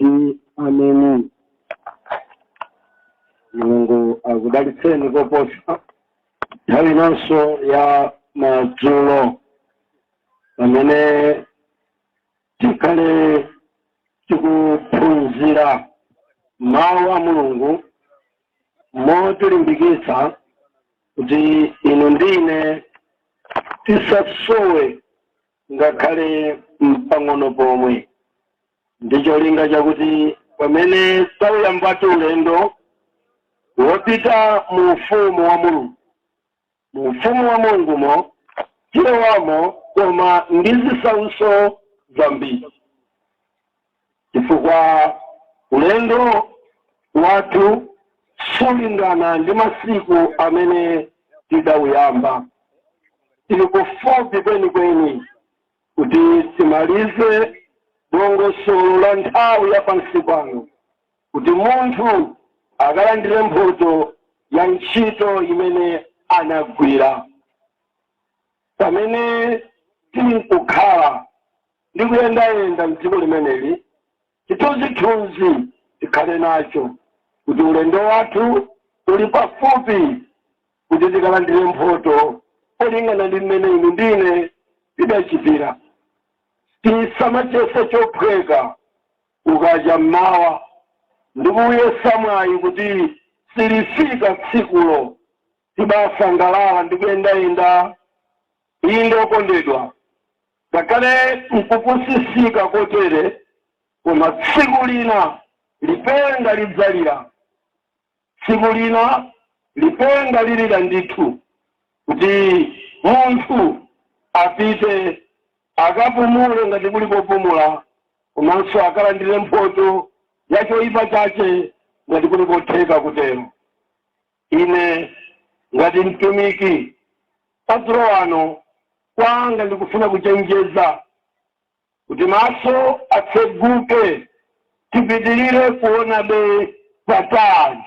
Tikuti ameni. Mulungu akudalitseni koposa nthawi inonso ya madzulo pamene tikhale tikuphunzira mawu a Mulungu motilimbikitsa kuti inu ndi ine tisasowe ngakhale mpang'ono pomwe, ndi cholinga chakuti pamene tauyambatu ulendo wopita mu ufumu wa Mulungu, mu ufumu wa Mulungumo tilowamo koma ndi zisautso zambiri, chifukwa ulendo wathu sulingana ndi masiku amene tidawuyamba. Tili kufupi kwenikweni kuti timalize dongosolo la nthawi ya pansi pano, kuti munthu akalandire mphoto ya ntchito imene anagwira. Pamene tili nkukhala ndi kuyendayenda mdziko limeneli, chithunzithunzi tikhale nacho kuti ulendo wathu uli pafupi kuti tikalandire mphoto kolingana ndi mmene inu ndine tidachitira. Tisamachiyese chophweka kukacha mmawa ndi kuyesa mwayi kuti silifika tsikulo, tibasangalala ndi kuyendayenda. Inde okondedwa, ngakhale nkupusisika kotere, koma tsiku lina lipenga lidzalira. Tsiku lina lipenga lilira ndithu kuti munthu apite akapumule ngati kuli kopumula, komanso akalandire mphoto ya choyipa chache ngati kuli kotheka kutero. Ine ngati mtumiki madzulo ano kwanga ndikufuna kuchenjeza kuti maso atseguke, tipitirire kuonabe patali.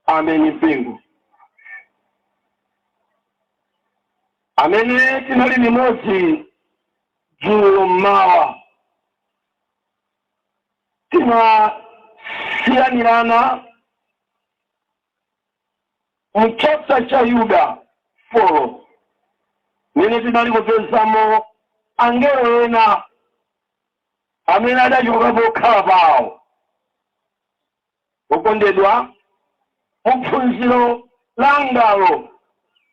Ameni mpingo. Amene tinali limodzi dzulo mmawa tinasiyanirana mu chapter cha Yuda 4, mene tinali kupezamo angelo ena amene adachoka pokhala pawo. Okondedwa, mu phunziro langalo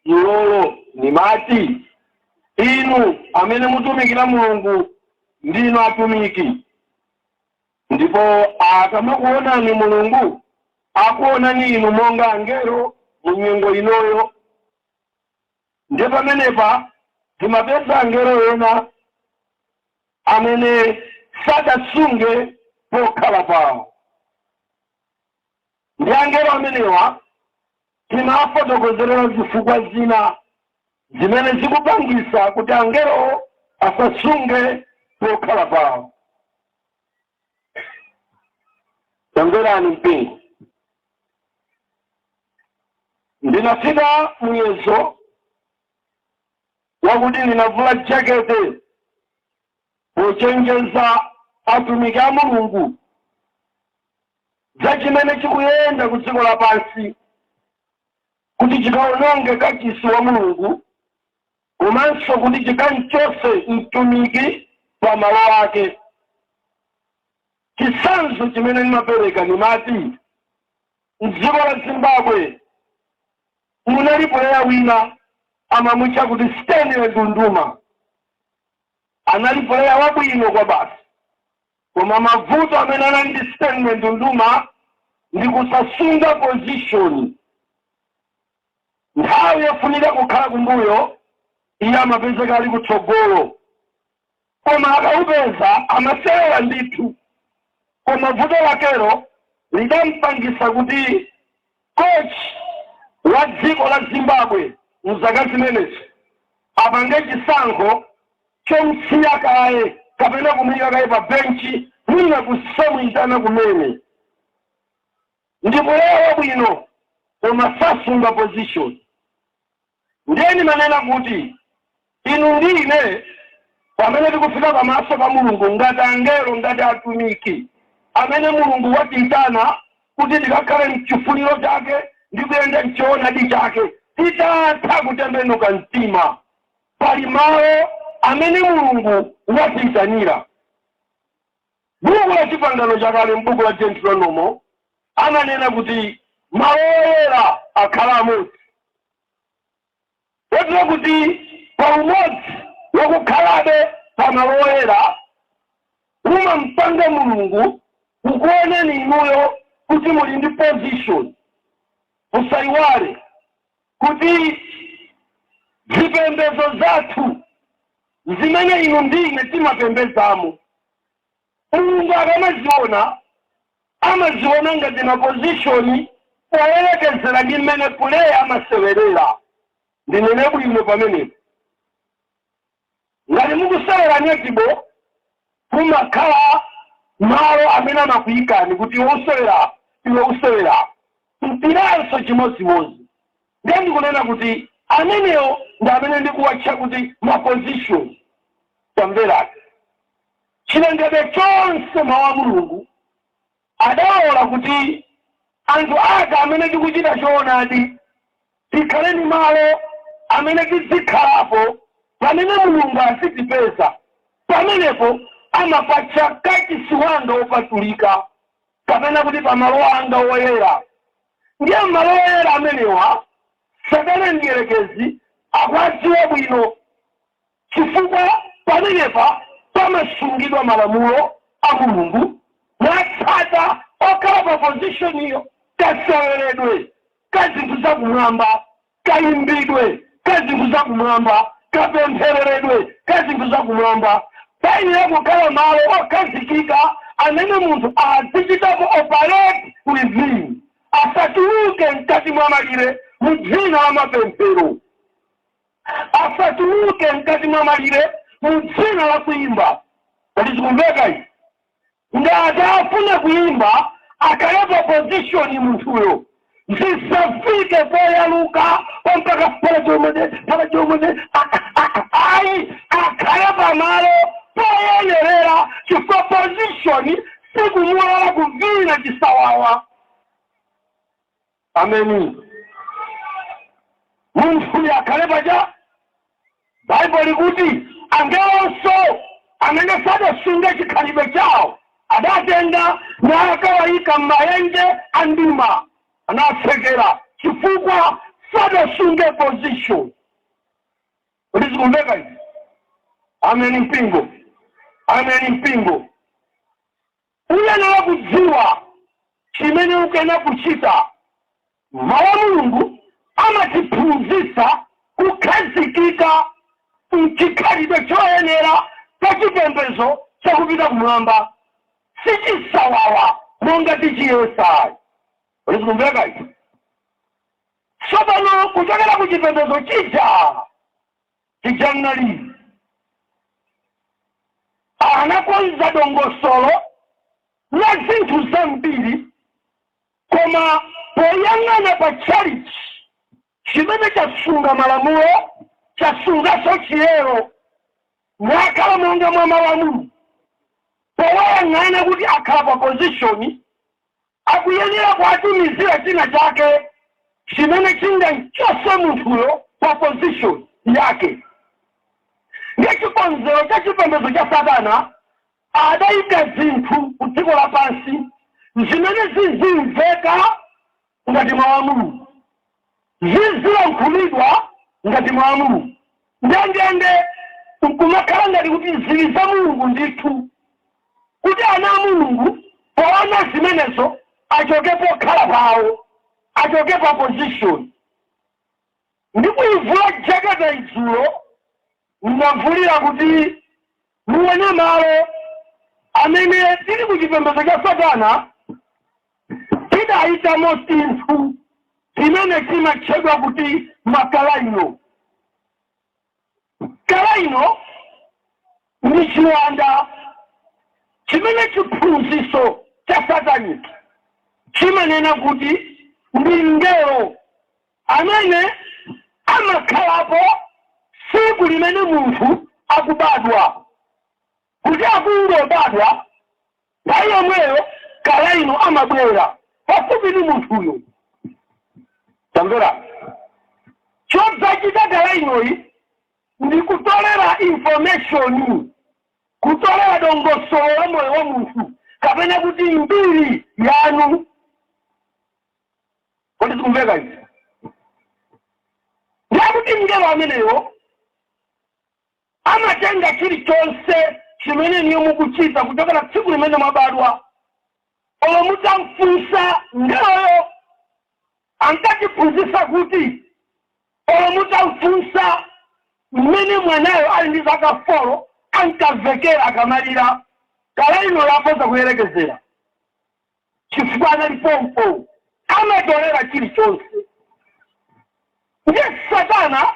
dzulolo nimati, inu amene mutumikira Mulungu ndinu atumiki, ndipo akamakuonani Mulungu akuonani inu monga angelo mu nyengo inoyo. Ndiye pamenepa timapeza angelo ena amene sadasunge pokhala pawo. Ndi angelo amenewa timafotokozerera zifukwa zina zimene zikupangisa kuti angelo asasunge pokhala pawo. Tamverani mpingo, ndinafika muyezo wakuti ndinavula jakete pochenjeza atumiki a Mulungu za chimene chikuyenda ku dziko lapansi kuti chikaononge kachisi wa Mulungu, komanso kuti chikamchose mtumiki pa malo ake. Chitsanzo chimene ndimapereka ndimati mdziko la Zimbabwe munali puleya wina amamutcha kuti Stanley Ndunduma. Anali puleya wabwino kwabasi, koma mavuto amene anali ndi Stanley Ndunduma ndi kusasunga position. Nthawi yofunika kukhala kumbuyo iye amapezeka ali kutsogolo, koma akaupeza amasewera ndithu. Koma vuto lakelo lidampangisa kuti coach wa dziko la Zimbabwe mzaka zimenezo apange chisankho chomsiya kaye kapena kumuyika kaye pa benchi, mwina kusamuyitana kumene. Ndi puleya wabwino koma sasunga position. Ndiye ndimanena kuti inu ndi ine pamene tikufika pamaso pa Mulungu ngati angelo, ngati atumiki, amene Mulungu watiyitana kuti tikakhale mchifuniro chake ndi kuyenda mchoonadi chake titatha kutembenuka mtima, pali malo amene Mulungu watiyitanira. Buku la Chipangano Chakale, m'buku la Deuteronomo, amanena kuti malo oyera akhala amodzi, kotero kuti pa umodzi wakukhalabe pa malo oyera umampanga Mulungu kukuoneni inuyo kuti muli ndi position. Musayiwale kuti zipembedzo zathu zimene inu ndine timapembedzamo, Mulungu akamaziona amaziona ngati ma position poyerekezera ndi mmene player amasewerera. Ndinene bwino pamenepo, ngati mukusewera netball, kumakhala malo amene amakuyikani kuti iwe usewera, iwe usewera. Mpiranso chimodzimodzi. Ndiye ndikunena kuti amenewo ndi amene ndikuwatcha kuti ma position. Tamverani, chilengedwe chonse, mawu a Mulungu adalola kuti anthu ake amene tikuchita choonadi tikhale ndi malo amene tizikhalapo pamene Mulungu azitipeza. Pamenepo amapatcha kachisi wanga wopatulika, kapena kuti pamalo anga woyera. Ndiye malo oyera amenewa Satana mdierekezi akuadziwa bwino, chifukwa pamenepa pamasungidwa malamulo a Mulungu natsata okhala pa position iyo, kaseweredwe ka zinthu zakumwamba, kayimbidwe ka zinthu zakumwamba, kapemphereredwe ka zinthu zakumwamba. Payenera kukhala malo okhazikika amene munthu azichitapo operate within, asatuluke mkati mwa malire mu dzina la mapemphero, asatuluke mkati mwa malire mu dzina la kuimba. Kodi zikumveka izi? Ngati afuna kuimba, akhale pa position munthuyo, zisafike poyaluka mpaka palachomene palachomene, ayi, akhale pamalo poyenerera, chifukwa position sikumulola kuvina chisawawa. Ameni. Munthuyo akhale paja. Baibulo likuti angelonso amene sadasunge chikhalidwe chawo adatenga nakawayika m'maenje a mdima, anatsekera chifukwa sadasunge position. Kodi zikumveka izi? Ameni mpingo, ameni mpingo. Uyenera kudziwa chimene ukena kuchita. Mawu a Mulungu amatiphunzitsa kukhazikika mchikhalidwe choyenera cha chipembedzo chakupita kumwamba, sichisawawa monga tichiyesayi. Kodi zikumveka izi? Tsopano kuchokera ku chipembedzo chija chijanali, anakonza dongosolo la zinthu zambiri, koma poyang'ana pa tchalitchi chimene chasunga malamulo, chasunganso chiyero, nakhala monga mwa mawu a Mulungu, powayang'ana kuti akhala pa position, akuyenera kuatumizira china chake chimene chingamchose munthuyo pa position yake. Ndiye chikonzero cha chipembedzo cha Satana, adayika zinthu ku dziko lapansi zimene zizimveka ngati mawu a Mulungu, zizilankhulidwa ngati mawu a Mulungu ndendende, nkumakhala ngati kuti zili za Mulungu ndithu, kuti ana a Mulungu poona zimenezo achoke pokhala pawo, achoke pa position. Ndikuyivula jaketa idzulo, ndinavulira kuti muone malo amene tili ku chipembedzo cha Satana. Tidayitamo tinthu timene timatchedwa kuti makalaino. Kalaino ndi chiwanda chimene chiphunzitso cha satanic chimanena kuti ndi mngelo amene amakhalapo tsiku limene munthu akubadwa, kuti akungobadwa nthawi yomweyo Kalaino amabwera pafupi ndi munthuyo. Tamvera, chodzachita kalainoyi ndi kutolera information, kutolera dongosolo la moyo wa munthu, kapena kuti mbiri yanu. Kodi zikumveka izi? Ndiyakuti mngelo ameneyo amatenga chilichonse chimene niyo mukuchita kuchokera tsiku limene mwabadwa. Olo mutamfunsa mngeloyo, ankatiphunzitsa kuti olo mutamfunsa mmene mwanayo ali ndi zaka 4 ankamvekera akamalira, kalaino yakhoza kuyerekezera, chifukwa anali pompo, amatolera chilichonse. Ndiye Satana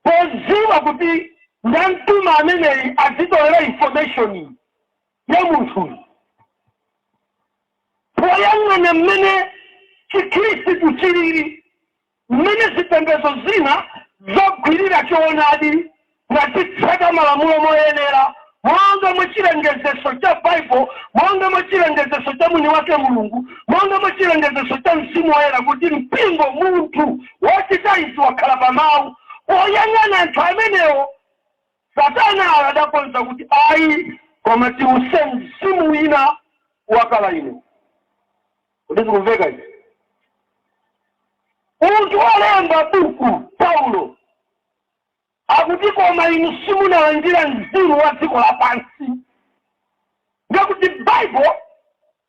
podziwa kuti ndamtuma ameneyi azitolera information ya munthuyu, poyang'ana mmene Chikhristu chilili, mmene zipembedzo zina zagwirira choonadi nazitsata malamulo moyenera monga mwa chilengezeso cha Baibulo, monga mwa chilengezeso cha mwini wake Mulungu, monga mwa chilengezeso cha Mzimu Woyera, kuti mpingo, munthu wochita izi wakhala pa mawu, poyang'ana anthu amenewo, Satana adakonza kuti ayi, koma tiuse mzimu wina wakala ino. Kodi zikumveka izi? Munthu wolemba buku Paulo akuti, "Koma inu simunalandira mzimu wa dziko lapansi." Ngakuti Baibulo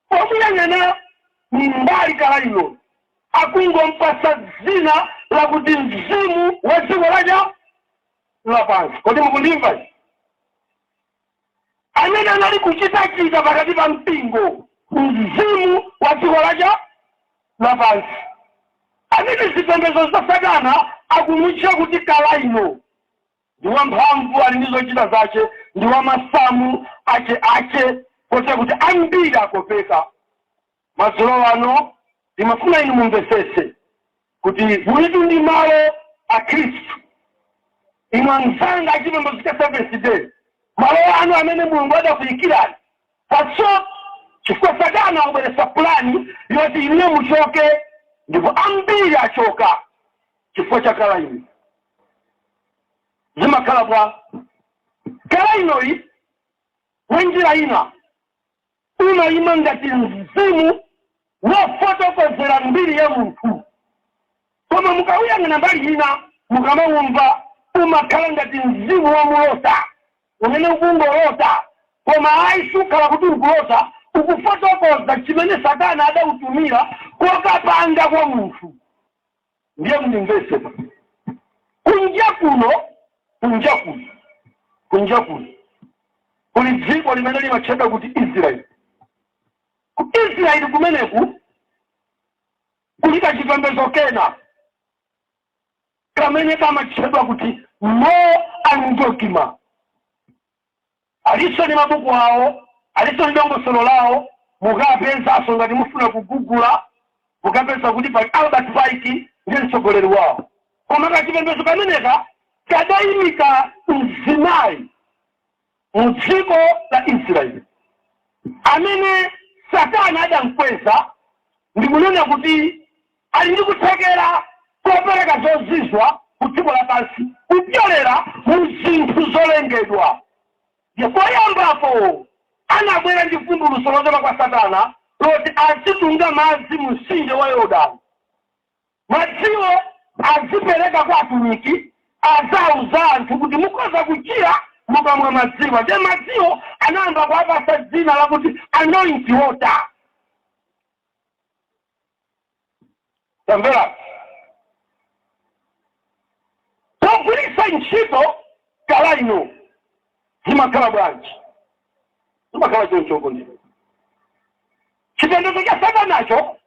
pomuyang'ana mbali kalaino akungompasa dzina lakuti mzimu wa dziko laja lapansi. Kodi mukundimva izi? Amene anali kuchitachita pakati pa mpingo, mzimu wa dziko laja lapansi, amene zipembedzo za Satana akumutcha kuti kalaino, ndi wamphamvu, ali ndi zochita zace, ndi wamasamu ache ache, kotero kuti ambiri akopeka. Madzulo ano ndimafuna inu mumvesese kuti mulitu ndi malo a Khristu, inu anzanga achipembedzo cha Seventh Day, malo anu amene Mulungu adakuyikirani paso, chifukwa Satana akubweretsa pulani yoti inuyo muchoke, ndipo ambiri achoka chifukwa cha kalaino. Zimakhala bwa kalainoyi? Mwa njira ina umayima ngati mzimu wofotokozera mbiri ya munthu, koma mukawuyang'ana mbali ina, mukamawumva, umakhala ngati mzimu womulota umene ukungolota, koma ayi, sukhala kuti ukulota, ukufotokoza chimene Satana adautumira kokapanga kwa munthu. Ndiye mundimvese pa kunja kuno, kunja kuno, kunja kuno kuli dziko limene limatchedwa kuti Israeli. Ku Israeli kumeneku kuli kachipembedzo kena kamene kamatchedwa kuti More and Dogma. Aliso ndi mabuku awo, aliso ndi dongosolo lawo. Mukapezanso ngati mufuna kugugula, mukapeza kuti pali Albert Pike ndiye mtsogoleri wawo. Koma kachipembedzo kameneka kadayimika mzimayi mu dziko la Israeli amene Satana adamkweza ndikunena kuti ali ndi kuthekera kopereka zozizwa ku dziko lapansi kupyolera mu zinthu zolengedwa. Poyambapo anabwera ndi vumbulutso lochoka kwa Satana loti azitunga madzi mu mtsinje wa Yorodani, madziwo azipereka kwa atumiki, azauza anthu kuti mukhoza kuchira mukamwa madziwa. Ndiye madziwo anayamba kuwapasa dzina lakuti anointed water. Tamvera, pogwiritsa ntchito kalaino zimakhala bwanji? Zimakhala chonchoko. Ndi chipembedzo cha Satanacho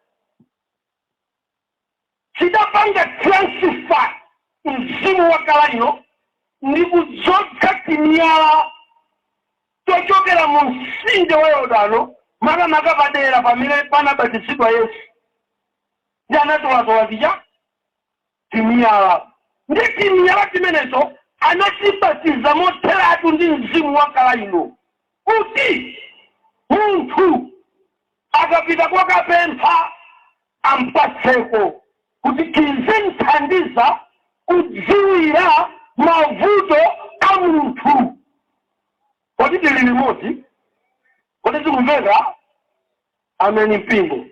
chidapanga transfer mzimu wa kalaino ndi kudzodza timiyala tochokera mu mtsinje wa Yorodano, makamaka padera pamene panabatizidwa Yesu, ndi anatolatola tija timiyala, ndi timiyala timeneto anatibatiza motheratu ndi mzimu wa kalaino, kuti munthu Akapita kwakapempha, ampatseko kuti tizimthandiza kudziwira mavuto a munthu. Kodi tili limodzi? Kodi zikumveka? Ameni mpingo.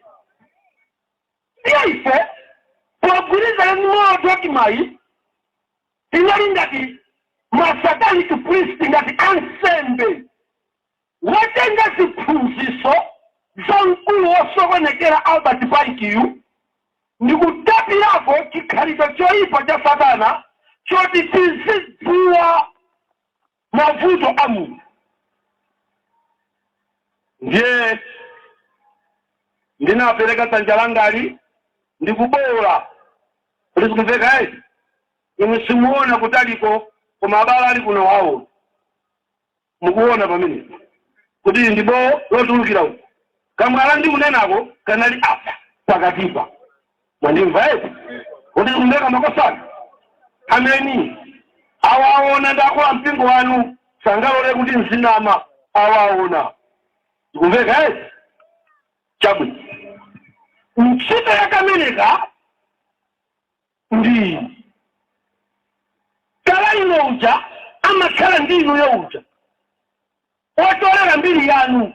Ndiye ife pogwirizana ndi moral dogma, tinali ngati masatanic priest, ngati ansembe wotenga ziphunziso za mkulu wosokonekera Albert Pike ndikutapirako chikhalidwe choyipa cha satana choti tizidziwa mavuto a munthu. Ndiye ndinapereka dzanja langali ndikubola. Kuti zikumveka ezi? Inu simuona kutaliko, koma abale ali kuno wawo mukuona pamenepo kuti ndi bowo lotulukira uku. Kamwala ndikunenako kanali apa pakatipa. Mwandimva eti? Kuti zikumveka, makosana? Ameni. Awaona ndi akula mpingo wanu, sangalole kuti mzinama. Awaona. Zikumveka eti? Chabwino. Ntchito yakameneka ndi ka rhino uja amakhala ndi inuyo uja otolera mbiri yanu.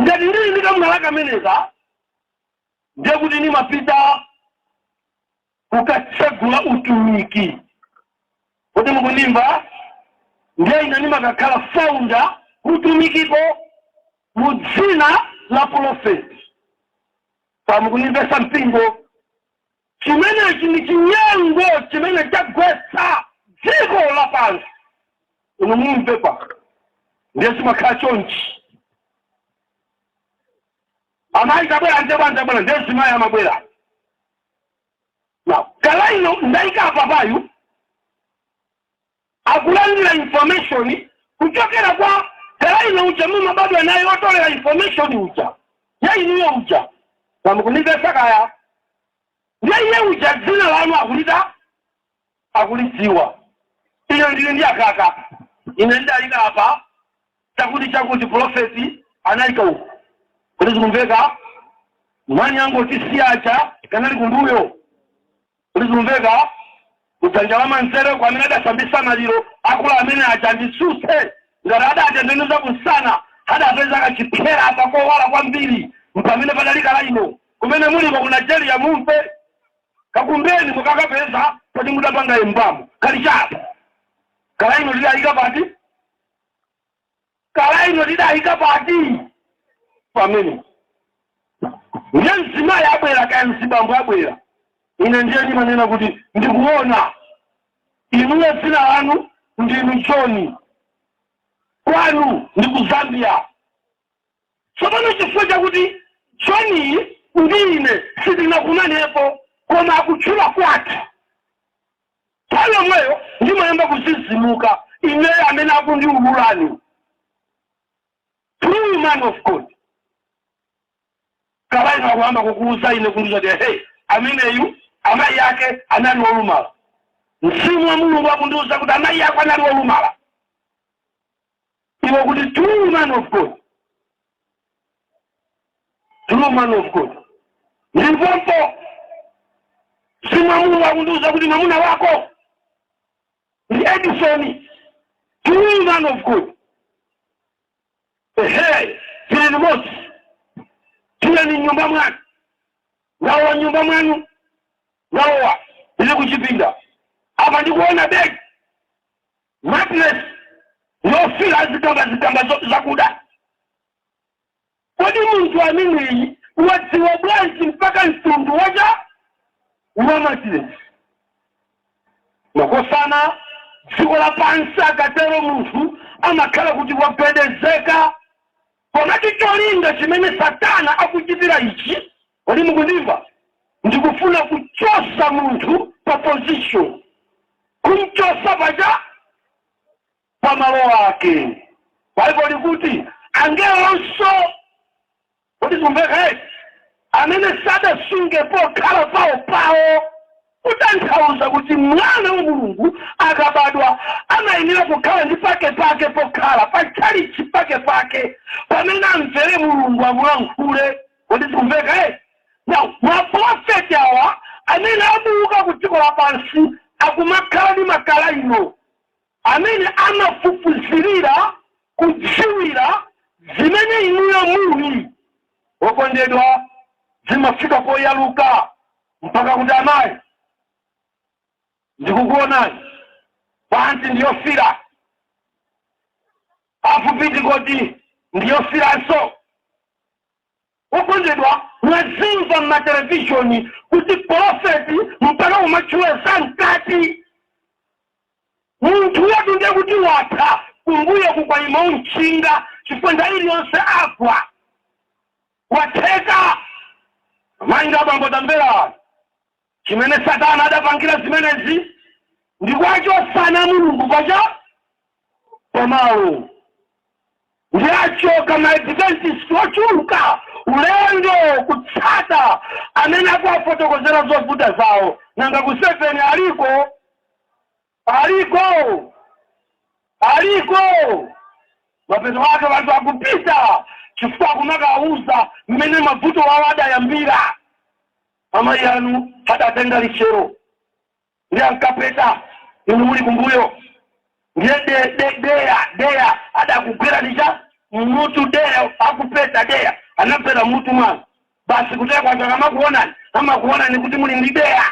Ngati ndili ndi kamwala kameneka, ndiye kuti nimapita kukatsegula utumiki. Kuti mukundimva? Ndiye ine ndimakakhala founder utumikiko mu dzina la profeti. Pamukundimvesa mpingo? Chimenechi ndi chinyengo chimene chagwetsa dziko lapansi. Inu mumve pa, ndiye zimakhala chonchi: amayi tabwera, ndebwa ndabwera. Ndiye zimayi amabwera. Now ka rhino ndayika apapayu akulandira information kuchokera kwa ka rhino uja mumabadwa naye, otolera information uja ya inuyo uja. Pamukundimvesa kaya? Ndiye iye uja dzina lanu akulita, akulidziwa. Ine ndili ndi akaka, ine ndidalika apa chakuti chakuti, profeti anayika uku. Kuti zikumveka? Mwani angotisiyacha kanali kumbuyo. Kuti zikumveka? Kudzanja la manzere kwa amene adasambisa maliro akulu amene aja, nditsutse ngati adatembenuza kunsana, adapeza kachipyera apa kowala kwambiri mpamene padali ka rhino. Kumene muliko ku Nigeria, mumve, kakumbeni mukakapeza poti mudapanga embalm kali chapa. Ka rhino lidayika pati? Ka rhino lidayika pati? Pamene ndiye mzimayi abwera kaya mzibambo abwera, ine ndiye ndimanena kuti ndikuona inuyo dzina lanu ndinu John, kwanu ndi ku Zambia. Tsopano chifukwa chakuti John ndi ine sitinakumanepo, koma akutchula kwathu, nthawi yomweyo ndimayamba kuzizimuka ineyo amene akundiululani, true man of God. Ka rhino akuyamba kukuuza ine, kundiuza kuti hey, ameneyu amayi ake anali wolumala. Mzimu wa Mulungu akundiuza kuti amayi ako anali wolumala. Iwe kuti, "True man of God, true man of God." Ndipompo mzimu wa Mulungu akundiuza kuti mwamuna wako ndi Edison. True man of God. Ehe, tili limodzi, tiyeni nyumba mwanu. Ngalowa nyumba mwanu, ngalowa, ndili kuchipinda apa, ndikuona bedi, mattress yofira zigamba zigamba zakuda. Kodi munthu ameneyi wadziwa bwanji mpaka mtundu wacha wa mattress? Makosana, dziko lapansi akatero munthu amakhala kuti wagwedezeka. Komati cholinga chimene satana akuchitira ichi, kodi mukundimva? Ndikufuna kuchosa munthu pa position, kumchosa pacha pamalo ake. Baibulo likuti angelonso, kodi zikumveka eti, amene sadasunge pokhala pawo pawo. Kutanthauza kuti mwana wa Mulungu akabadwa amayenera kukhala ndi pakepake pokhala patchalichi pakepake pamene amvere Mulungu amulankhule. Kodi zikumveka eh? Now maprofeti awa amene abuka ku dziko lapansi akumakhala ndi makalaino amene amafufuzirira kudziwira zimene inuyo muli. Okondedwa, zimafika poyaluka mpaka kuti, "Amayi, ndikukuonani, panti ndiyofira, afupitikoti ndiyofiranso." Okondedwa, mwazimva m'matelevishoni kuti profeti mpaka umatchula zamkati munthu wetu, ndiye kuti watha kumbuyo kukwayima umchinga, chifukwa nthawi iliyonse agwa, watheka. Amayi ndi abambo, tamverani chimene Satana adapangira zimenezi, ndikuachosana Mulungu pacha pamalo. Ndi achoka maadventist ochuluka ulendo kutsata amene akuwafotokozera zovuta zawo. Nanga ku 7 aliko, aliko, aliko. Mapeto ake anthu akupita chifukwa akumakawuza mmene mavuto wawo adayambira. Amayi anu adatenga lichero ndi ankapeta inu muli kumbuyo, ndiye de, de, deya deya adakugwera ndicha mutu, deya akupeta, deya anagwera mutu mwanu. Basi, kuteka anthu akamakuonani, amakuonani kuti muli ndi deya.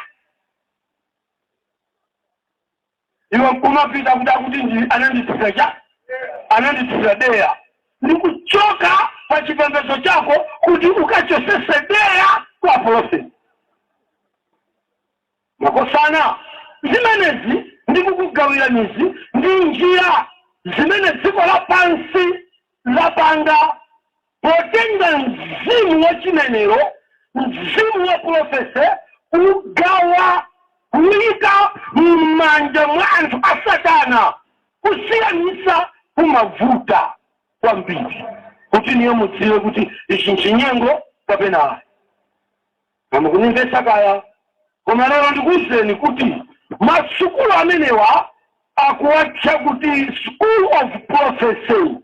Iwe nkumapita kuti akuti ndi ananditsira cha ananditsira deya, ndikuchoka pa chipembedzo chako kuti ukachosese deya kwa profeti. Makosana, zimenezi ndikukugawira mizi ndi njira zimene dziko lapansi lapanga potenga mzimu wa chinenero, mzimu wa prophecy, kugawa, kuyika m'manja mwa anthu a Satana. Kusiyanisa kumavuta kwambiri kuti niyo mudziwe kuti ichi nchinyengo kapena ayi. Amukunimvetsa kaya? Koma lero ndikuwuzeni kuti masukulu amenewa akuwatcha kuti school of prophecy,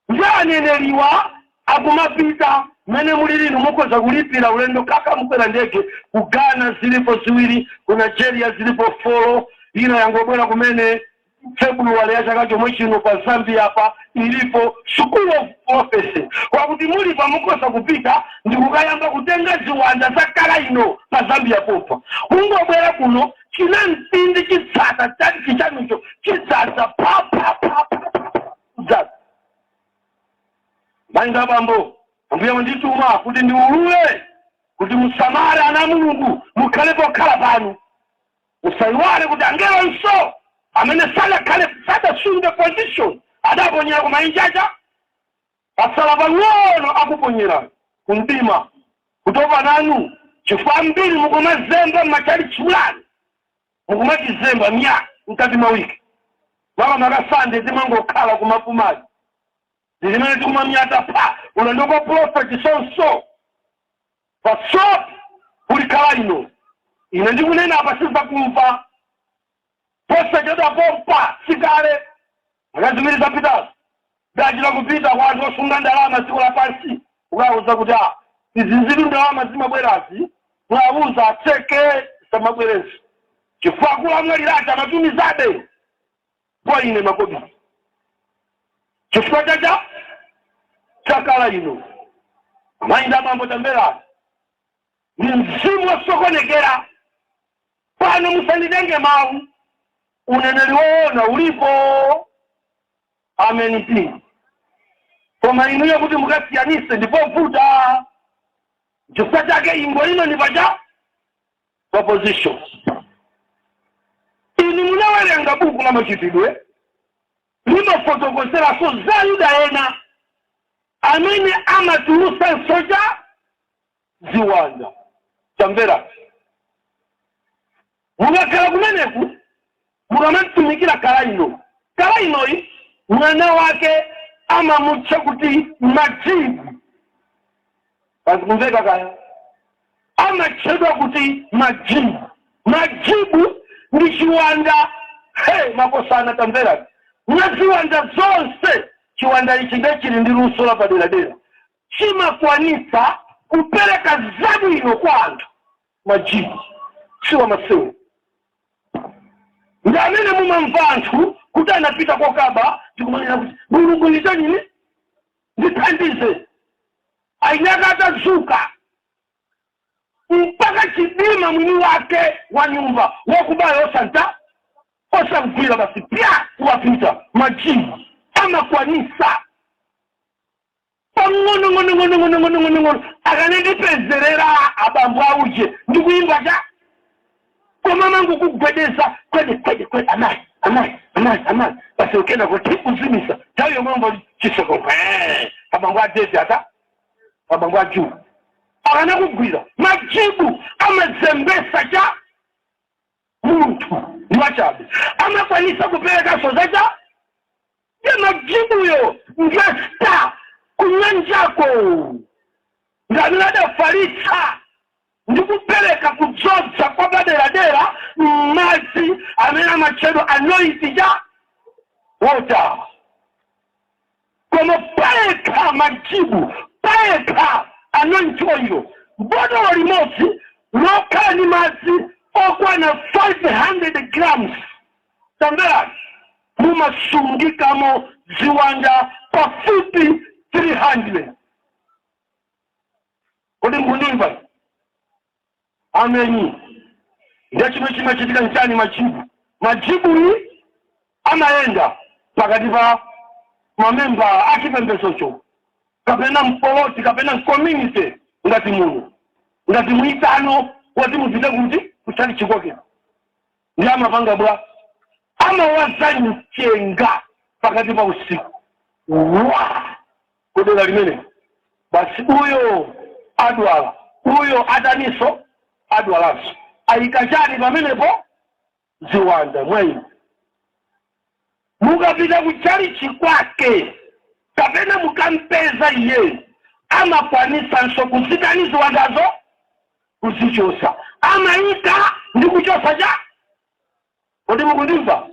ndi aneneriwa akumapita mmene muli lino. Mukhoza kulipira ulendo kaka, mukwera ndege. Ku Ghana zilipo ziwiri, ku Nigeria zilipo four, ina yangobwera kumene February ya chaka chomwe chino. Pa Zambia pa ilipo school of prophecy, kwakuti muli pamukhoza kupita ndikukayamba kutenga ziwanda za kala ino pa Zambia popa. Kungobwera kuno, china mpindi chitsata chati chichanucho chidzaza pa pa pa pa pa kudzaza. Mayi ndi abambo, Ambuye wandituma kuti ndiulule kuti musamale, ana a Mulungu, mukhale pokhala panu. Musayiwale kuti angelonso amene sadakhale, sadasunge position, adaponyera kumayinjacha, pasala pang'ono akuponyera kumdima. Kutopa nanu, chifukwa ambiri mukumazemba m'machalichi mulani, mukumatizemba mya mkati mwa wiki, makamaka Sande, timangokhala kumapumazi ndi zimene tikumamyata pa ulendo kwa prophet sonso pasop kulikhala ino. Ine ndikunena apa sizakumva posachedwa pompa, sikale, zaka 2 zapitazo, dachita kupita kwa anthu osunga ndalama dziko lapansi, ukawuza kuti a izi nzitu ndalama zimabwerazi, mwawuza atseke samabwerenso, chifukwa akulu amwalirati amatumizabe kwa ine makobiri chifukwa chacha chakala ino. Amayi ndi abambo, tamverani, ndi mzimu wosokonekera pano. Musanditenge mawu, uneneri woona ulipo. Amen mpingo. Koma inuyo kuti mukasiyanise ndipovuta. Chifukwa chake ingo ino ni pacha opposition. Inu munawerenga buku la Machitidwe, limafotokozeranso za Yuda ena amene amatulusa nsocha ziwanda. Tamvera, mukakhala kumeneku, mukamatumikira kala ino, kala inoyi mwana wake amamutcha kuti Majibu. Pazikumveka kaya? Amatchedwa kuti Majibu. Majibu ndi chiwanda. He, makosana, tamverani, mwa ziwanda zonse chiwanda ichi ndiye chili ndi luso lapaderadera, chimakwanitsa kupereka zabwino kwa anthu. Majibu siwa masewu, ndi amene mumamva anthu kuti anapita kokaba ndikumanena kuti, "Mulungu, ndichanini, ndithandize." Ainaka atadzuka mpaka chidima, mwini wake wa nyumba wakubayo osanta osamgwira, basi pya wapita. Majibu amakwanisa pang'ono ng'ono ng'ono ng'ono ng'ono ng'ono ng'ono akanandipezerera abambo auje ndikuyimba cha koma mangu kugwedeza kwede kwede kwede, amayi, amayi, amayi, amayi, basi ukena kuti kuzimisa nthawi yomwe umva chiseko, abambo adezi ata abambo ajuu akanakugwira. Majibu amazembesa cha munthu ndi wachabe, amakwanisa kuperekaso zacha ye. Majibuyo ndiye star kunyanjako, ndi amene adafalitsa ndi kupereka kudzodza kwa paderadera m'madzi amene amatchedwa anointing cha water. Koma payekha majibu, payekha anointing oil, botolo limodzi lokhala ndi madzi okwana 500 grams, tamverani, mumasungikamo ziwanda pafupi 300. Kodi mukundimva? Ameni. Ndiye chimwe chimachitika nchani? Majibu, majibuni amayenda pakati pa mamemba achipembezocho kapena mpoloti kapena community, ngati muno, ngati mwitano wati mupite kuti kuchali chikwake, ndi amapanga bwa amawaza mchenga pakati pa usiku wa kudera limene, basi uyo adwala, uyo adaniso adwalanso. Ayika chani pamenepo? Ziwanda. Mwaino mukapita kuchalichi kwake kapena mukampeza iyeyo, amakwanisanso kuzitani ziwandazo? Kuzichosa. Amayika ndi kuchosa cha. Kodi mukundimva,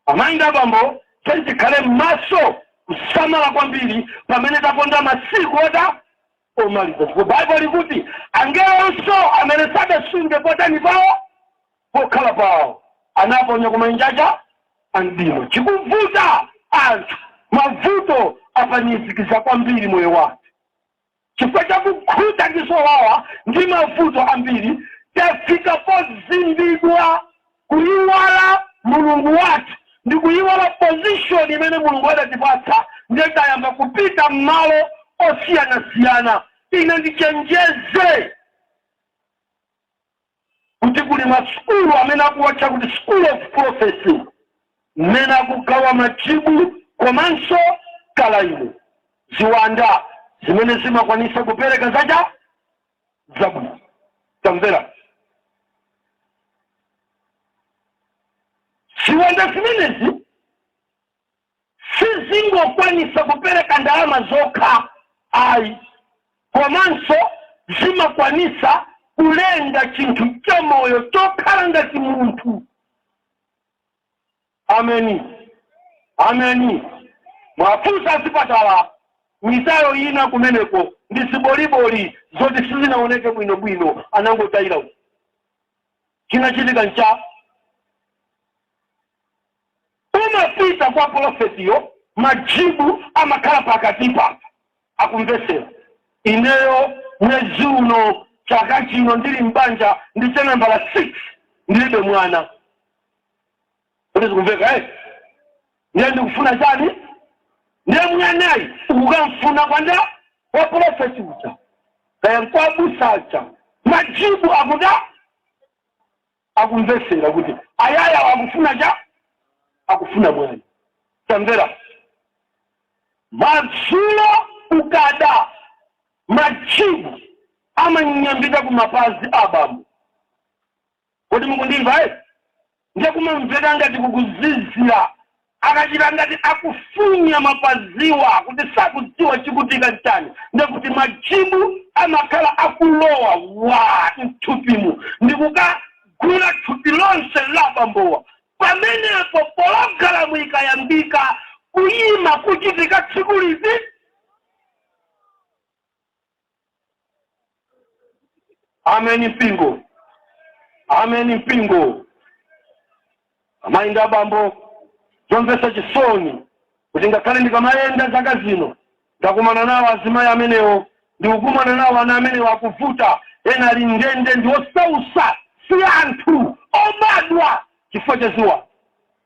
amayi ndi abambo? Tikhale m'maso kusamala kwambiri pamene taponda masiku ota omaliza, chifukwa Baibulo likuti angelonso amene sadasunge potani pawo, pokhala pawo, anaponya kumanjacha amdima. Chikuvuta anthu, mavuto apanizikiza kwambiri moyo wake chifukwa chakukhuta ndi zowawa ndi mavuto ambiri. Tafika pozimbidwa kuyiwala Mulungu wathu ndi kuyiwala position imene Mulungu adatipatsa, ndiye tayamba kupita m'malo osiyanasiyana. Ine ndichenjeze kuti kuli masukulu amene akuwatcha kuti school of prophecy, mmene akugawa majibu komanso kalaino, ziwanda zimene zimakwanisa kupereka zacha zabwino. Tamvera, ziwanda zimenezi sizingokwanisa kupereka ndalama zokha ayi, komanso zimakwanisa kulenga chinthu chamoyo chokhala ngati munthu. Ameni, ameni. Mwafunsa azipatala, mitayo ina kumeneko ndi ziboliboli zoti sizinaoneke bwinobwino, anangotayira uko. Chinachitika ncha umapita kwa profetiyo, majibu amakhala pakati papa akumvesera. Ineyo mwezi uno, chaka chino, ndili mbanja ndi cha nambala 6, ndilibe mwana. Kuti zikumveka, eh? Ndiye ndikufuna chani? Ndiye mwanayi ukukamfuna kwanda wa profeti uja kaya nkwabusacha, majibu akuda akumvesera kuti ayaya akufuna cha akufuna mwana. Tamvera, madzulo ukada, majibu amanyambita ku mapazi abambo. Kodi mukundimva, eh? Ndiye kumamveka ngati kukuzizira, akachita ngati akufunya mapaziwa kuti sakudziwa chikutika chani, ndiye kuti majibu amakhala akulowa wa mthupimu ndikuka Kugwira thupi lonse la bambowa. Pamenepo pologalamu ikayambika kuyima kuchitika tsiku liti? Ameni mpingo, ameni mpingo. Amayi ndi abambo, zomvetsa chisoni kuti ngakhale ndikamayenda zaka zino ndakumana nawo azimayi amenewo, ndikukumana nawo ana amenewo akuvuta, ena ali ndende, ndi osausa, si anthu obadwa chifukwa cha ziwanda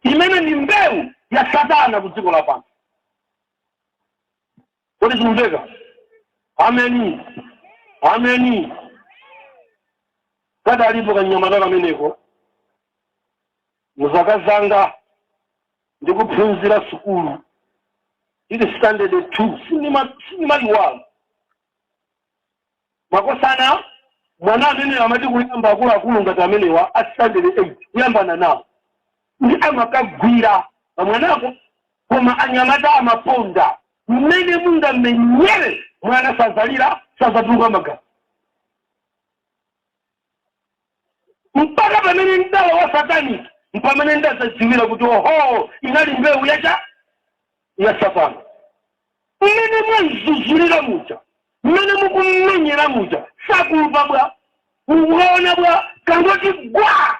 imene ndi mbewu ya Satana ku dziko lapansi. Kodi zikumveka? Ameni, ameni. Kadalipo kanyamata kameneko muzaka zanga ndikuphunzira sukulu ili standard 2, sindimayiwala makosana. Mwana ameneyo amati kuyamba akuluakulu ngati amenewa a standard 8 kuyambana nawo ndi amakagwira pamwanako, koma anyamata amaponda mmene mungamenyere mwana sazalira, sazatuluka magazi, mpaka pamene ndalowa satanic, mpamene ndazadziwira kuti oho, inali mbewu yacha ya Satana. Mmene mwazuzulira muja, mmene mukummenyera muja, sakumva bwa, mukukaona bwa, kangoti gwa,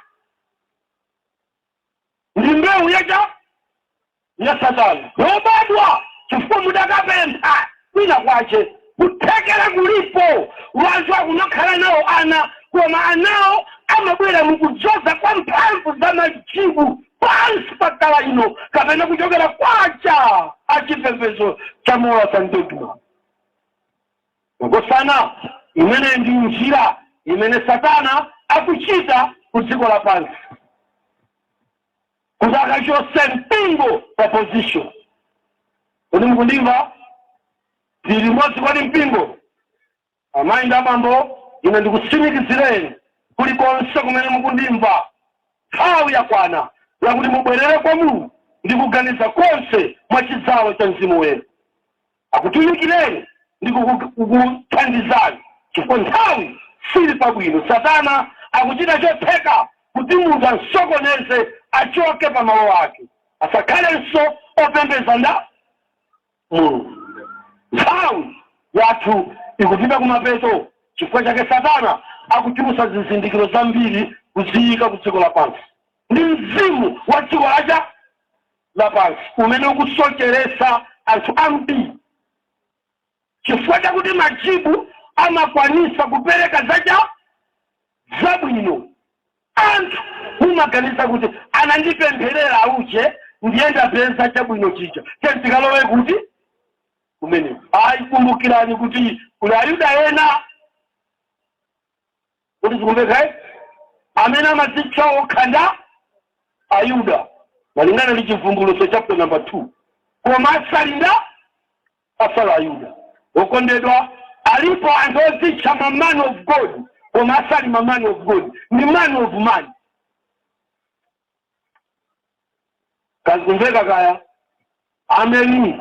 ndi mbewu yacha ya Satana yobadwa chifukwa mudakapempha kwina kwache. Kuthekera kulipo, wanthu akumakhala nawo ana, koma anawo amabwera mukudzoza kwa mphamvu za majibu pansi pa kala ino kapena kuchokera kwacha achipembedzo cha Morals and Dogma. Makosana, imene ndi njira imene Satana akuchita ku dziko lapansi kuti akachose mpingo pa position. Kodi mukundimva? Tili limodzi kwani mpingo? Amayi ndi abambo, ine ndikutsimikizireni kulikonse kumene mukundimva, nthawi yakwana yakuti mubwerere kwa Mulungu ndi kuganiza konse mwa chidzalo cha Mzimu Woyera akutumikireni ndi kukuthandizani, chifukwa nthawi sili pabwino. Satana akuchita chotheka kuti munthu ansokoneze, achoke pa malo ake, asakhalenso opembeza nda Mulungu. Nthawi yathu ikupita kumapeto, chifukwa chake Satana akuchulutsa zizindikiro zambiri kuziyika ku dziko lapansi. Ndi mzimu wa dziko lacha lapansi umene ukusocheresa anthu ambiri, chifukwa chakuti majibu amakwanisa kupereka zacha zabwino. Anthu mumaganiza kuti anandipempherera auje, ndiye ndapeza chabwino chija, tentikalowe kuti kumene. Ayi, kumbukirani kuti kuli Ayuda ena, kuti zikumveka, eh? Amene amadzitcha okha nda Ayuda malingana ndi Chivumbulutso chapter number 2, koma asali nda asali Ayuda. Okondedwa, alipo anthu odzitcha ma man of God koma asali ma man of God, ndi man of man. Kazikumveka kaya? Ameni.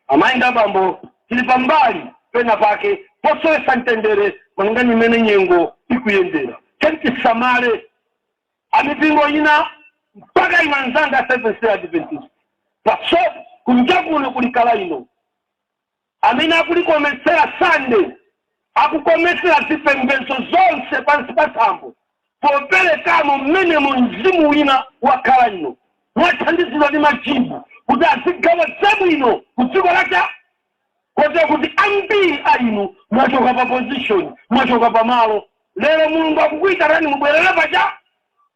Amayi ndi abambo, tili pambali pena pake posowesa mtendere malingana imene nyengo ikuyendera. Tisamale amipingo ina, mpaka ino anzanga Seventh Day Adventist paso kunja kuno kuli kala ino amene akulikometsera Sunday, akukometsera zipembedzo zonse pansi pa thambo poperekamo mmenemo mzimu wina wakhala ino mwathandizidwa ndi majibu kuti azigawa zabwino ku dziko lacha, kotero kuti ambiri a inu mwachoka pa position, mwachoka pamalo. Lero Mulungu akukuyitanani mubwerere pacha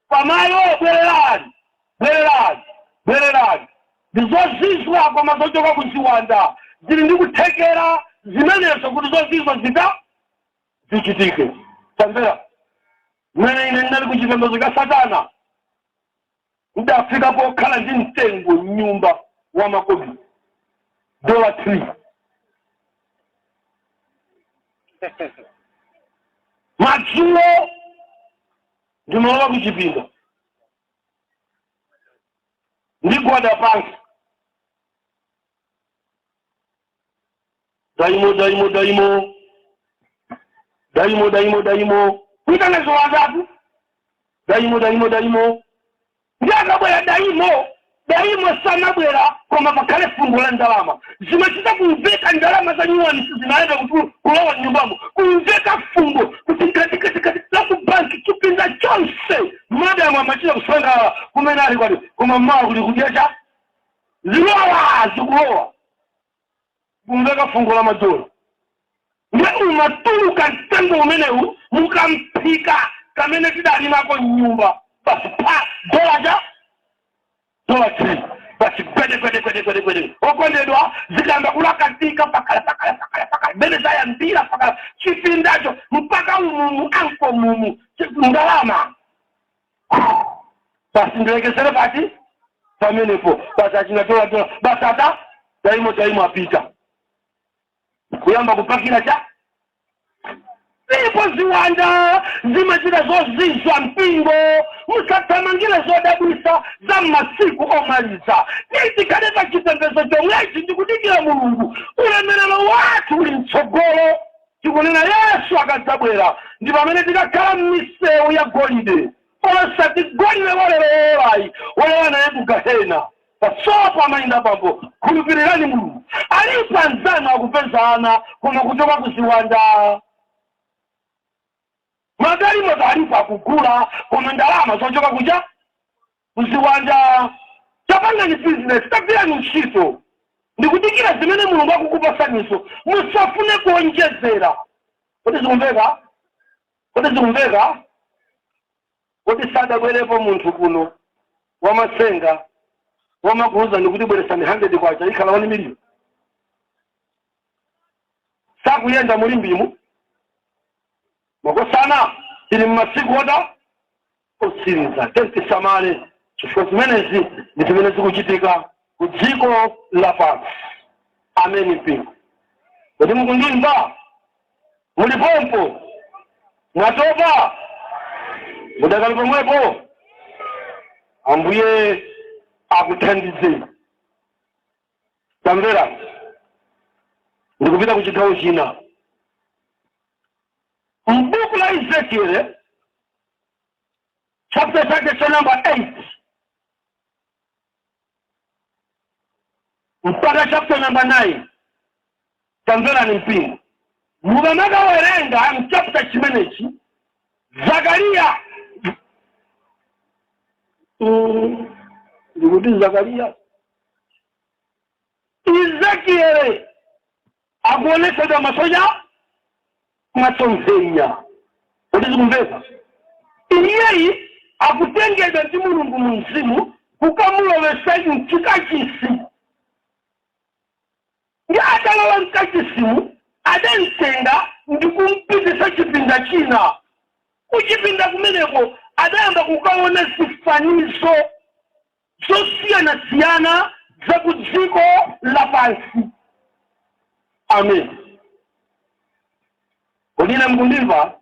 pamalo. Bwererani, bwererani, bwererani. Ndi zozizwa koma zochoka ku ziwanda, zili ndi kuthekera zimenezo kuti zozizwa zita zichitike. Tamvera, mmene ine ndinali ku chipembedzo cha Satana, ndafika pokhala ndi mtengo mnyumba wa makobiri, dollar tree. Madzulo ndimalowa kuchipinda, ndigwada pansi, daimo, daimo, daimo, daimo, daimo, daimo, kuitana ziwandatu. Daimo, daimo, daimo. Ndi akabwera daimo, daimo samabwera koma pakhale fungo la ndalama. Zimachita kumveka, ndalama za nyuwani sizinayenda kuti kulowa mnyumbamo, kumveka fungo kuti mkatikati la ku banki, chipinda chonse. Madamu amachita kusangalala kumene ali kwati, koma mmawa kuli kudya cha zilowa zikulowa, kumveka fungo la madola. Ndiye umatuluka mtengo umenewu mukamphika kamene tidali nako mnyumba, basi pa dola cha dola 3, basi gwede gwede gwede gwede gwede. Okondedwa, zikayamba kulakatika pakala pakala pakala pakala bene zayambira pakala chipindacho mpaka umumu anko mumu ndalama. Basi ndilekezere pati pamenepo. Basi achina dola dola, basi ata daimo daimo apita kuyamba kupakira cha ipo. Ziwanda zimachita zozizwa. Mpingo, musathamangire zodabwisa za mmasiku omaliza. Tikhale pa chipembedzo chomwechi ndikudikira Mulungu. Ulemerero wathu uli mtsogolo. Tikunena Yesu akadzabwera ndi pamene tikakhala m'misewu ya golide, osati golide walero olayi walowa naye ku gahena. Pasopo amayinda bambo, khulupirirani Mulungu. Alipo anzanu akupeza ana koma kuchoka kuziwanda. Magalimoto alipo akugula koma ndalama zochoka kuja kuziwanda. Tapangani bizinesi, tagwirani ntchito ndikudikira zimene Mulungu akukupasaniso. Musafune kuonjezera. Kodi zikumveka? Kodi zikumveka? Kodi sadabwerepo munthu kuno wamasenga wamakuuza ndikuti bweresani 100 kwacha ikhala 1 million? Sakuyenda mulimbimu makosana. Tili mmasiku oda otsiriza, tisamale chifukwa zimenezi ndi zimene zikuchitika ku dziko lapansi. Ameni mpingo. Kodi mukundimva? Mulipompo? Mwatopa? Mudakali pomwepo? Ambuye akuthandizeni. Tamvera, ndikupita ku chigawo china m'buku la Ezekiel, chapter chake cha number 8 mpaka chapter number 9. Tamverani mpingo, mukamakawerenga mchapter chimenechi, Zakariya, ndikuti Zakariya, Ezekiele akuonesedwa masoja, masomphenya. Kodi zikumveka? Iyeyi akutengedwa ndi Mulungu mu mzimu kukamulowesa mchikachisi. Ndi atalowa mkachisimu, adamtenga ndi kumpitisa chipinda china. Kuchipinda kumeneko adayamba kukaona zifanizo zosiyanasiyana za ku dziko lapansi. Amen. Kodi ine mukundimva?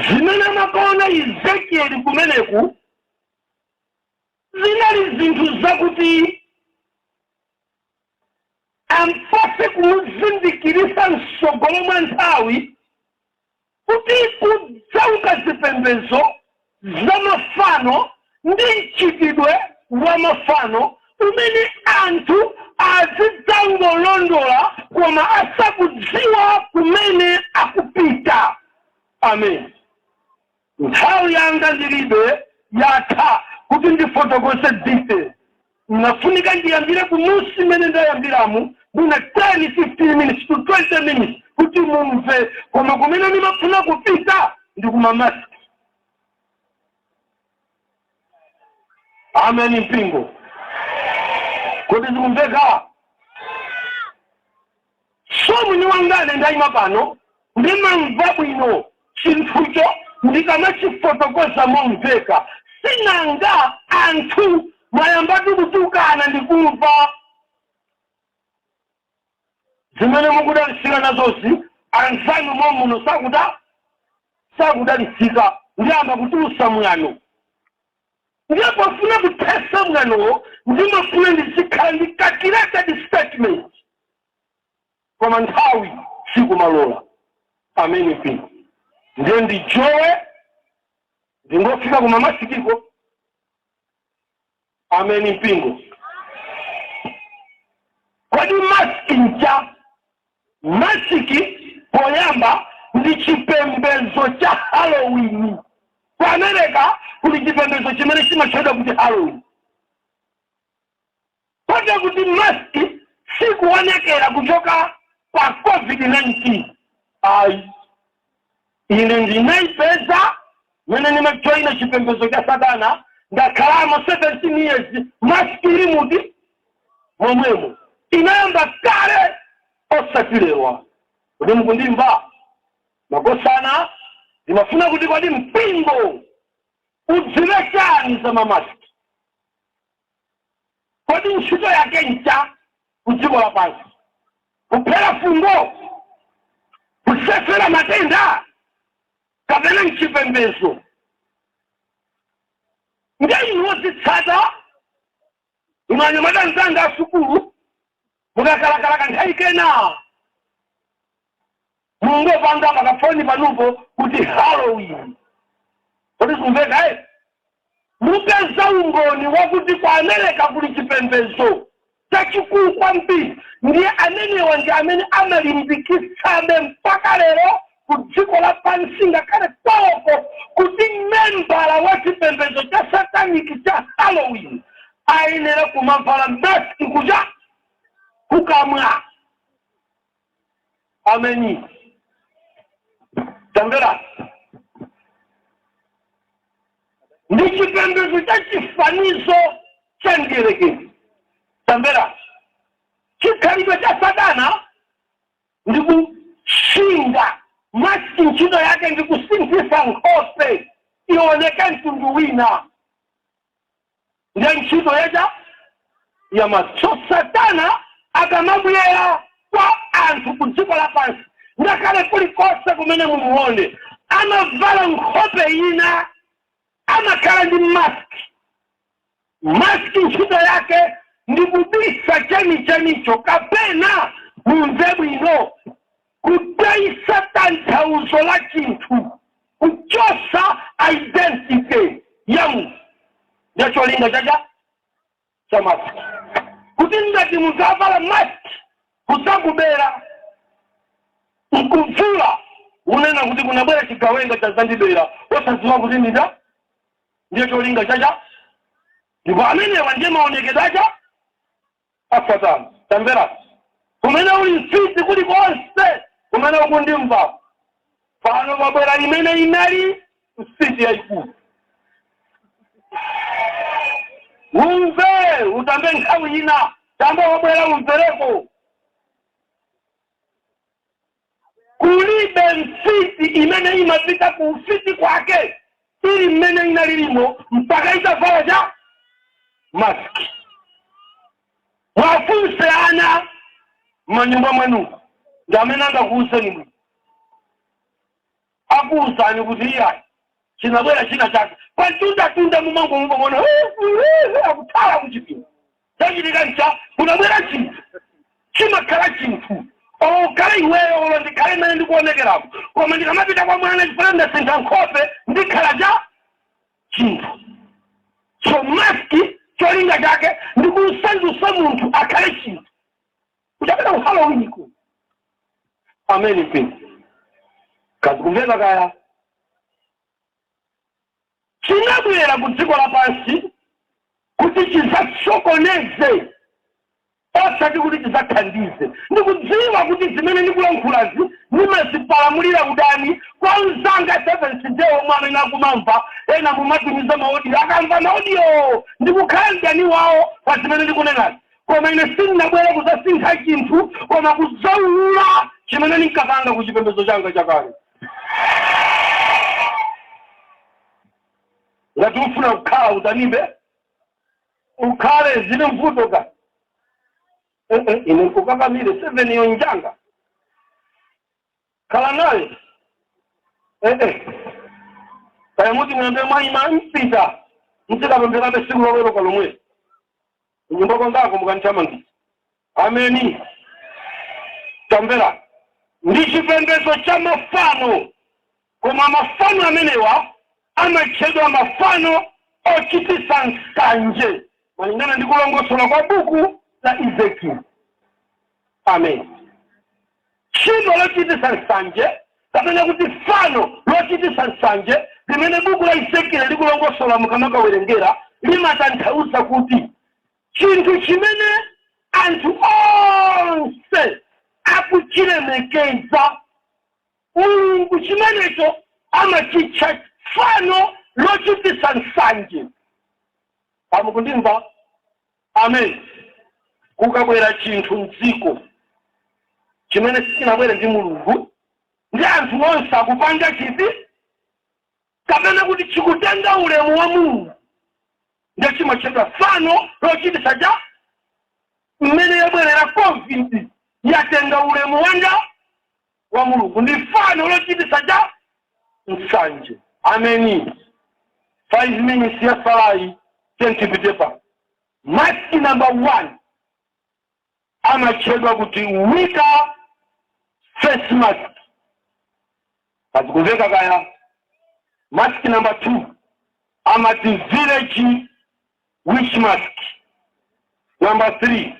Zimene amakaona Ezekieli kumeneku zinali zinthu zakuti ampase kumuzindikirisa msogolo mwa nthawi kuti kudzauka zipembedzo za mafano ndi mchitidwe wa mafano umene anthu azidzangolondola koma asakudziwa kumene akupita. Amen. Nthawi yanga ndilibe, yatha kuti ndifotokoze detail. Nafunika ndiyambire kumusi mmene ndayambiramu, mwina 10 15 minutes to 20 minutes kuti mumve, koma kumene ndimafuna kupita ndi kumamaski. Amen mpingo. Kodi zikumveka? So mwini wangane ndayima pano, ndimamva bwino chinthucho ndikamachifotokoza momveka. Sinanga anthu mwayambatu kutukana ndikumva zimene mukudalitsika nazozi. Anzanu momuno sakuda sakudalitsika, ndiyamba kutulusa mwano. Ndiye pofuna kuthesa mwanowo ndimafuna ndizikhala ndi calculated statement, koma nthawi sikumalola. Ameni mpingo. Ndiye ndijowe, ndingofika kuma masikiko. Ameni mpingo. Kodi masiki ncha? Masiki poyamba ndi chipembedzo cha Halloween. Ku America kuli chipembedzo chimene chimatchedwa kuti Halloween. Kotero kuti maski sikuonekera kuchoka pa COVID-19 ayi. Ine ndinaipeza mene ndimajoina chipembedzo cha satana, ndakhalamo 17 years, maski ili muti momwemo. Inayamba kale, osati lero. Kodi mukundimva makosana? Ndimafuna kuti kodi mpingo udziwe chani za mamaski? Kodi ntchito yake ncha ku dziko lapansi? Kuphera fungo, kusefera matenda, kapena mchipembedzo? Ndiye inu odzitsata, inu anyamata anzanga asukulu, mukakalakala kanthawi kena mungopanga pakafoni panupo kuti Halloween. Kodi zikumveka eh? Mupeza umboni wakuti ku America kuli chipembedzo chachikulu kwambiri. Ndiye amenewa ndi amene amalimbikitsabe mpaka lero ku dziko lapansi, ngakhale kwawoko, kuti membala wa chipembedzo cha satanic cha Halloween ayenera kumavala maski kuja kukamwa. Ameni. Tamvera, ndi chipembedzo cha chifanizo cha mdierekezi. Tamvera, chikhalidwe cha satana ndi kushinga. Maski ntchito yake ndi kusinthisa nkhope ioneke mtundu wina. Ndiye ntchito yacha ya maski. So satana akamabwera kwa anthu ku dziko lapansi, ngakhale kulikonse kumene mumuone, amavala nkhope ina, amakhala ndi maski. Maski ntchito yake ndi kubisa chenichenicho, kapena mumve bwino, kutayisa tanthauzo la chinthu, kuchosa identity ya munthu. Ndiyo cholinga chacha cha maski, kuti ngati munthu avala maski kusakubera, nkuvula, unena kuti kunabwera chigawenga chazandibera, osadziwa kuti ndida. Ndiye cholinga chacha, ndipo amenewa ndiye maonekedwe acha asatana. Tamvera, kumene uli mfiti, kulikonse kumene ukundimva pano, pabwera imene inali mfiti yayikulu. Umve, utambe nthawi ina, tamba wabwera, umvereko. Kulibe mfiti imene imapita ku ufiti kwake ili mmene inalilimo mpaka itavala cha maski. Mwafunse ana m'manyumba mwanu, ndi amene angakuwuzeni bwino. Akuwuzani kuti iyayi, chinabwera china chake pamtundatunda, mumangomubona akuthawa kuchipinda. Chachitika ncha? Kunabwera chinthu, chimakhala chinthu. Ukhale iweyo, olo ndikhale imene ndikuonekeramo, koma ndikamapita kwa mwana, chifukwa ndasintha nkhope, ndikhala cha chinthu. So maski cholinga chake ndikusandutsa munthu akhale chinthu, kuchokera ku Halloween ku. Ameni mpingo. Kazikumveka kaya? Chinabwera ku dziko lapansi kuti chizasokoneze, osati kuti chidzathandize. Ndikudziwa kuti zimene ndikulankhulazi ndimazipalamulira udani kwa mzanga Seventh Day omwe amene akumamva. Ena mumatumiza ma audio, akamva ma audio ndikukhala mdani wawo pa zimene ndikunenazi. Koma ine sindinabwere kudzasintha chinthu, koma kudzaulula chimene ndinkapanga ku chipembedzo changa chakale. Ngati ufuna kukhala udanibe, ukhale, zili mvuto ka. Ine nkukakamire seven yo njanga, khala naye. Kaya muti muyambe mwayima, mpita mzikapempherabe siku loweruka lomwe kunyumba kwangako mukandithamangitsa. Ameni. Tamvera, ndi chipembedzo cha mafano. Koma mafano amenewa amatchedwa mafano ochitisa nsanje, malingana ndi kulongosola kwa buku la Ezekiel. Amen. Tchimo lochitisa nsanje, kapena kuti fano lochitisa nsanje, limene buku la Ezekiel likulongosola, mukamakawerengera, limatanthauza kuti chinthu chimene anthu onse akuchilemekeza, Mulungu chimenecho amachitcha fano lochitisa nsanje. Amukundimva? Amen. Kukabwera chinthu mdziko chimene sichinabwere ndi Mulungu, ndi anthu onse akupanga chiti, kapena kuti chikutenga ulemu wa Mulungu, ndiye chimatchedwa fano lochitisa cha. Mmene yabwerera COVID, yatenga ulemu wanda wa Mulungu, ndi fano lochitisa cha nsanje. Ameni. 5 minutes yatsalayi, tentipite pa mask number 1. Amatchedwa kuti Wicca face mask. Azikumveka kaya? Mask number 2 amati village witch mask. Number 3,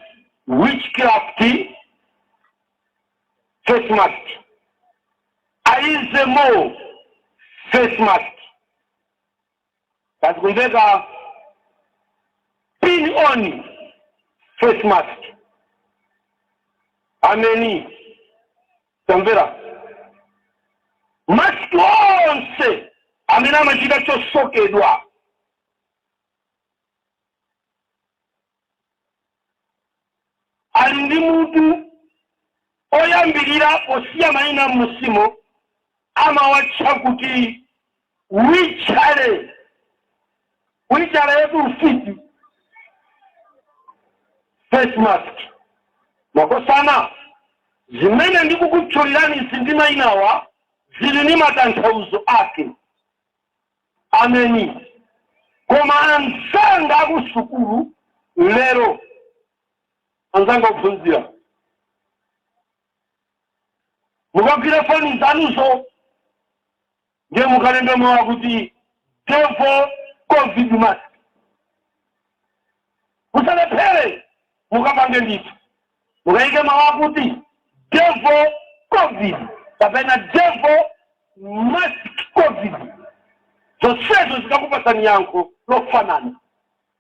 witchcraft face mask, Aizemo face mask. Azikumveka? Pin on face mask. Ameni. Tamvera, mask onse amene amachita chosokedwa ali ndi mutu oyambirira. Posiya mayina m'musimo, amawatcha kuti witchery. Witchery yetu ufiti face mask. Makosana, zimene ndikukutchulirani izi ndi mayinawa zili ndi matanthauzo ake. Ameni. Koma anzanga akusukulu lero, anzanga ophunzira, mukagwira foni zanuzo, ndiye mukalembe mawu kuti "devil COVID mask". Musalephere, mukapange ndithu, mukayike mawu akuti "devil COVID" kapena "devil mask COVID". Zonsezo zikakupasani yankho lofanana.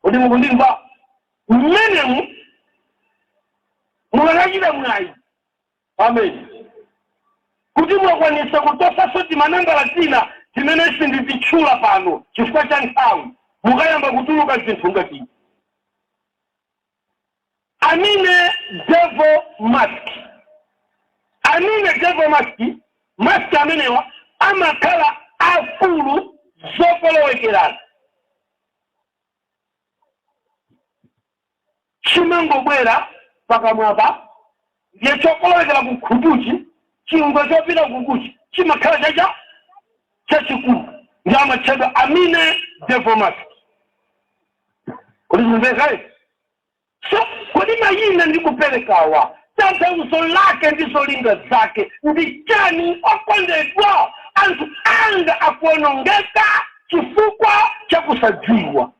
Kodi mukundimva? Mmenemu mukakachita mwayi, amen, kuti mwakwanisa kutosaso timanambala tina timene sindizitchula pano chifukwa cha nthawi, mukayamba kutuluka zinthu ngati amine devil mask. Amine devil mask, mask amenewa amakhala akulu, zokolowekerana, chimangobwera pakamwapa, ndiye chokolowekera ku khutuchi, chingwe chopita kukuchi chimakhala chacha chachikulu, ndi amatchedwa amine devil mask. Kodi zimvekayi? So kodi mayina ndikuperekawa, tanthauzo lake ndi zolinga zake ndi chani? Okondedwa, anthu anga akuonongeka chifukwa chakusadziwa.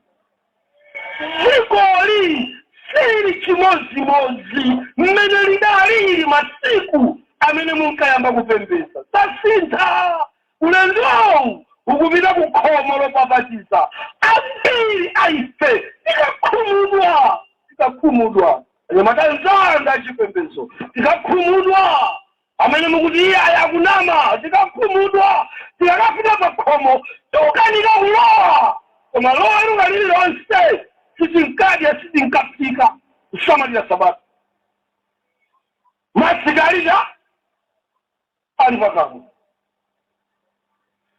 Dzikoli sili chimodzimodzi mmene lidalili masiku amene munkayamba kupembedza. Zasintha. Ulendowu ukupita ku khomo lopapatiza. Ambiri a ife tikakhumudwa, tikakhumudwa, anyamata anzanga achipembedzo, tikakhumudwa, amene mukuti iye ayakunama, tikakhumudwa, tikakafika pa khomo tikukanika kulowa. Koma Loweruka lililonse sitinkadya, sitinkaphika, kusamalira Sabata. Mask alija ali pakamwa.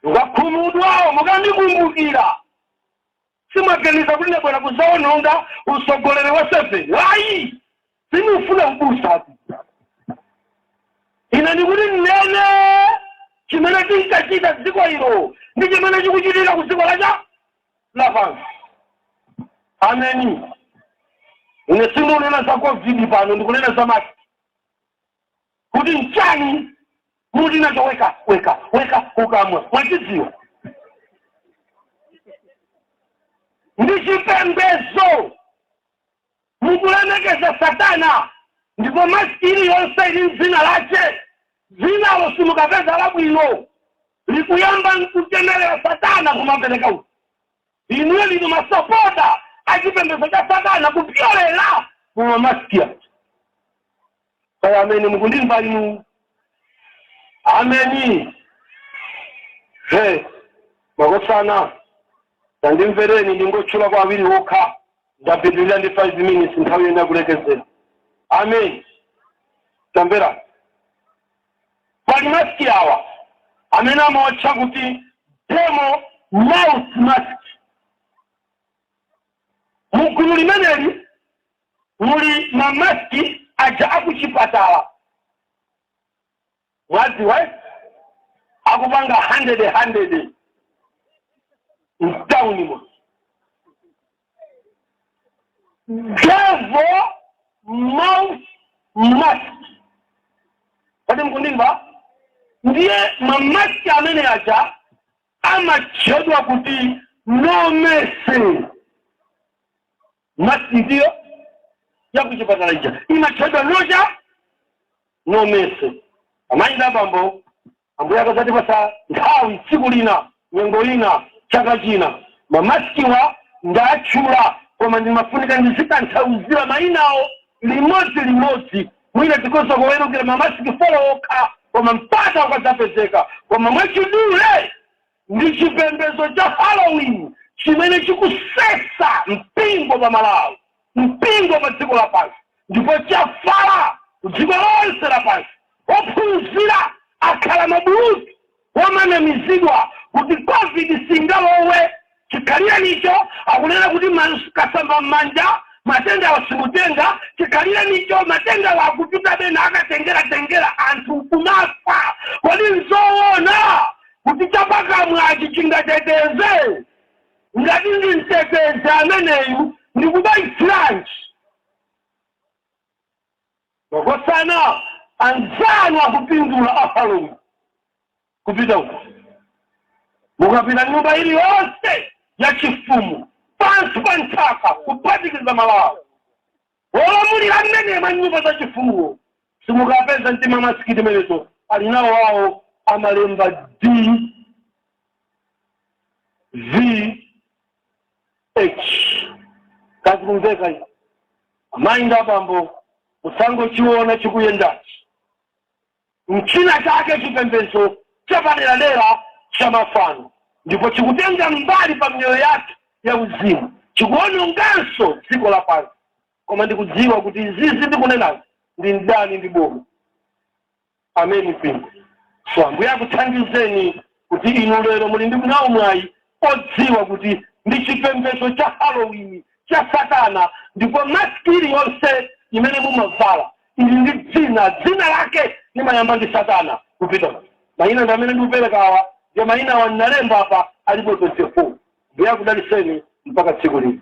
Mukakhumudwawo mukandikumbukira. Simaganiza kuti ndabwera kuzaononga usogoleri wa seven. Ayi, sindifuna kubusa. Ine ndikuti nnene chimene tinkachita dziko ilo ndi chimene chikuchitika ku dziko lacha lapansi. Ameni. Ine sindikunena za COVID pano, ndikunena za mask, kuti nchani. Muti nacho weka weka weka kukamwa, mwachidziwa? Ndi chipembedzo, mukulemekeza Satana. Ndipo maski iliyonse ili mdzina lache. Dzinalo simukapeza labwino, likuyamba nkuchemerera Satana kumapereka uku. Inuyo ndinu masapota achipembedzo cha Satana kupyolera mu maski aja. Kaya amene mukundimva inu? Ameni. He makosana, tandimvereni, ndingotchula kwa awiri okha. Ndapitirira ndi 5 minutes nthawi yena kulekezera. Amen. Tamvera, pali maski awa amene amawatcha kuti devil mouth mask. Mugulu limeneli muli mamaski aja akuchipatala, mwadziwa eh? Akupanga 100 100 mtaunimo, devil mouth mask. Kodi mukundimva? Ndiye mamaski amene aja amatchedwa kuti no mercy mask. Ndiyo yakuchipatala ija imatchedwa nocha no mercy. Amayi ndi abambo, Ambuye akazatipasa nthawi tsiku lina, nyengo ina, chaka china, mamaskiwa ndatchula, koma ndimafunika ndizikanthauzira mayinawo limodzi limodzi. Mwina tikhoza kuwerukira mamasiki four okha, koma mpata ukadzapezeka. Koma mwachidule, ndi chipembedzo cha Halloween chimene chikusesa mpingo pa Malawi, mpingo pa dziko lapansi, ndipo chafala ku dziko lonse lapansi. Ophunzira akhala mabulutu womanamizidwa kuti COVID singalowe chikhalirenicho. Akunena kuti kasamba m'manja, matenda wasimutenga. Chikhalirenicho matenda wakupita bena akatengera-tengera anthu kumafa. Kodi nzoona kuti chapakamwachi chingateteze? Ngati ndi mtetezi ameneyu, ndikubayitsiranji? Makosana, anzanu akupindula a Halloween kupita uko. Mukapita nyumba iliyonse ya chifumu pansi pa nthaka, kuphatikiza Malawi, olamulira mmene mwa nyumba za chifumuwo simukapeza mtima masikiti menezo ali nawo awo amalemba D V H. Kazi kumveka iyi? Amayi ndi abambo, musangochiona chikuyendachi, mchina chake chipembedzo chapaderadera cha mafano, ndipo chikutenga mbali pa miyoyo yathu ya uzimu, chikuononganso dziko lapansi. Koma ndikudziwa kuti izizi ndikunenazi ndi mdani ndi boma. Ameni mpingo. So Ambuye akuthandizeni kuti inu lero muli ndi nawo mwayi odziwa kuti ndi chipembedzo cha Halloween cha Satana, ndipo maski iliyonse imene mumavala ili ndi dzina. Dzina lake limayamba ndi Satana kupita. Mayina ndi amene ndikupereka awa, ndiye mayina awa ndinalemba apa, alipo 24. Ambuye akudaliseni mpaka tsiku lino.